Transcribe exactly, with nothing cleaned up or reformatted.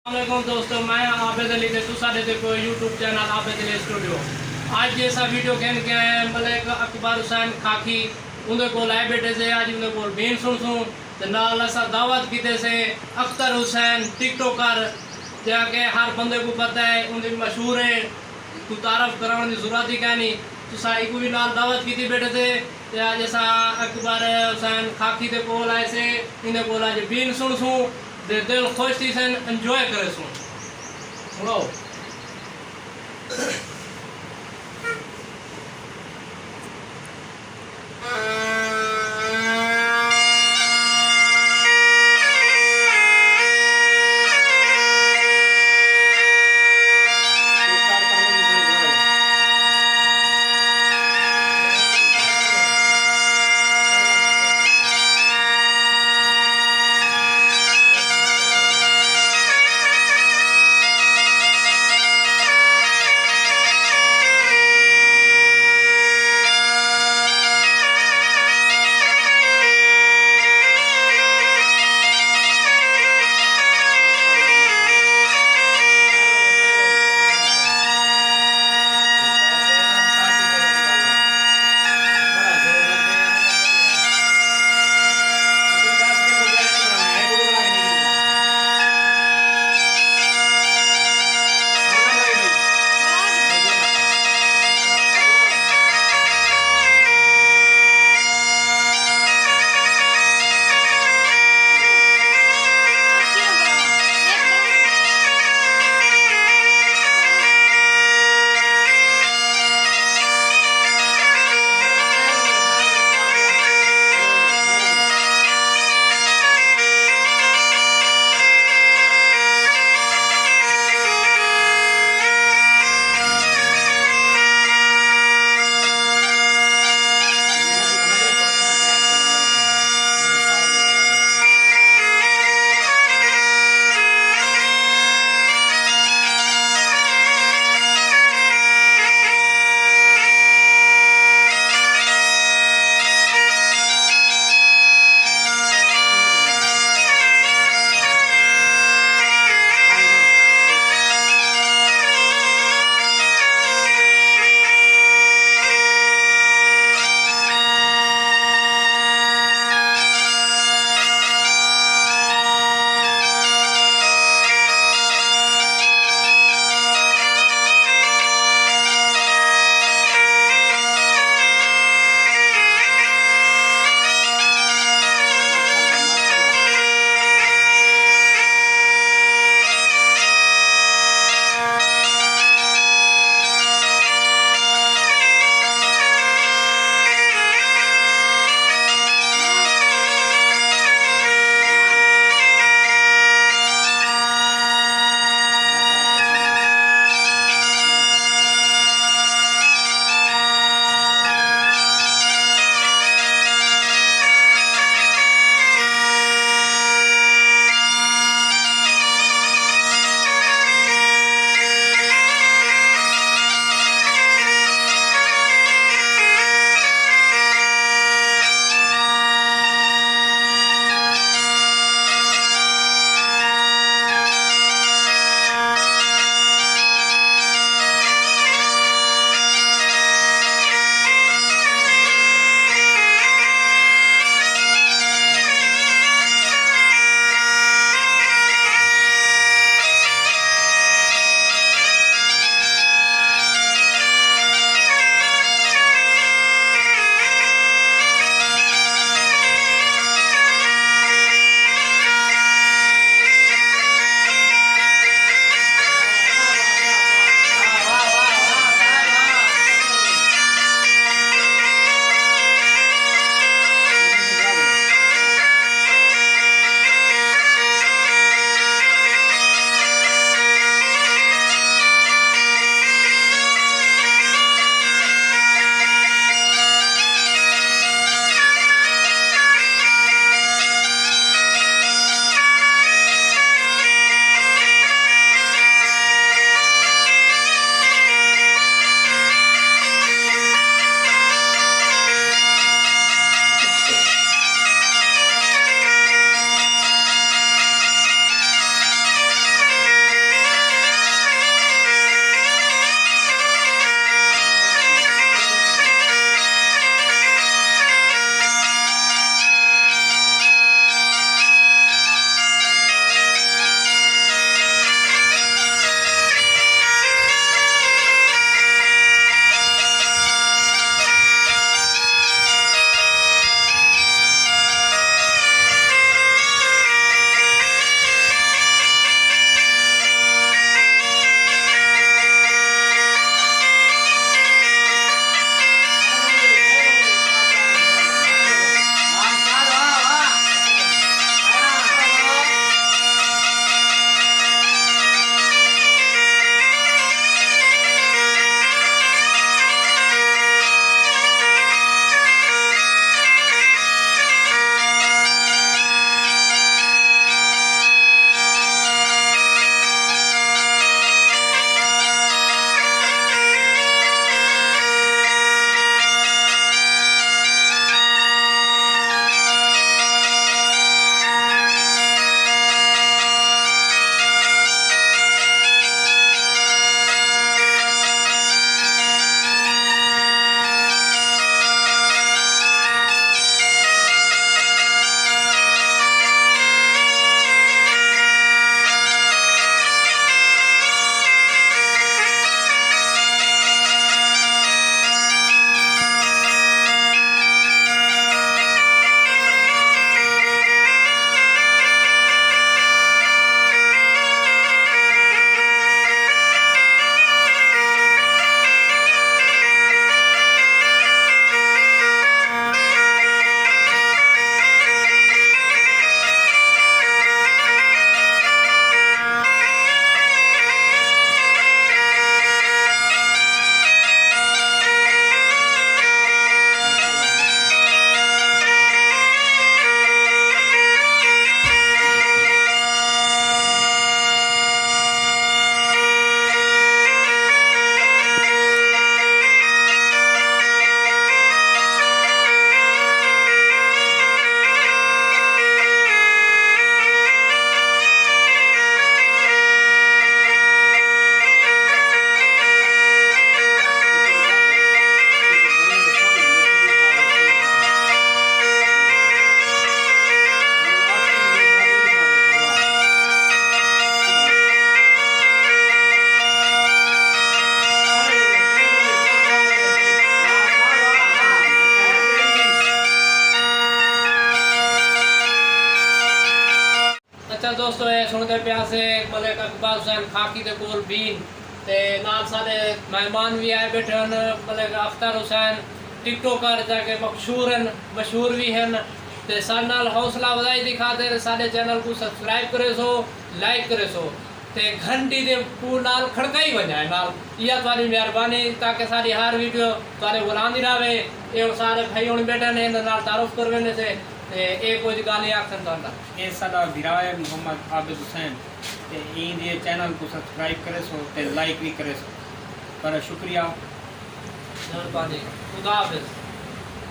السلام علیکم دوستو، میں ہاں عابد علی تے تساں ݙیہدے پئے ہو یوٹیوب چینل عابد علی اسٹوڈیو۔ اڄ جیسا ویڈیو گھن کے آئے ہیں ملک اکبر حسین خاکی، اوندے کول آئے ٻیٹھے سے، اڄ اوندے کول بین سݨسوں تے نال اساں دعوت کیتے سے اختر حسین ٹک ٹاکر، جیڑھا کہ ہر بندے کوں پتہ ہے، اوندی مشہور ہے، کوں تعارف کراوݨ دی ضرورت ہی کائنی۔ تساں ایکوں وی نال دعوت کیتی ٻیٹھے سے۔ تے اڄ اساں اکبر حسین خاکی دے کول آئے سے، ایندے کول اڄ بین سݨسوں، تے دل خوش تھیسن، انجوائے کریسوں۔ سݨاؤ۔ پیاسے ملک اقبال حسین خاکی دے کول بین تے نال سارے مہمان وی آئے بیٹھے ہن۔ ملک اختر حسین ٹک ٹاکر جا کے مشہور ہن، مشہور وی ہن۔ تے سارے نال حوصلہ افزائی دی خاطر سارے چینل کو سبسکرائب کرے سو، لائک کرے سو تے گھنٹی دے پو نال کھڑکائی ونجائے نال۔ یہ تاری مہربانی تاکہ ساری ہر ویڈیو تارے بلاندی رہے۔ یہ سارے بھائی ہن بیٹھے نے انہاں نال تعارف کروینے سے تے یہ کچھ گالیں آکھن تہاڈا۔ اے ساڈا بھرا ہے محمد عابد حسین، تے ایں دے چینل کو سبسکرائب کرے سو تے لائک بھی کرے سو۔ پر شکریہ۔ مہربانی۔ خدا حافظ۔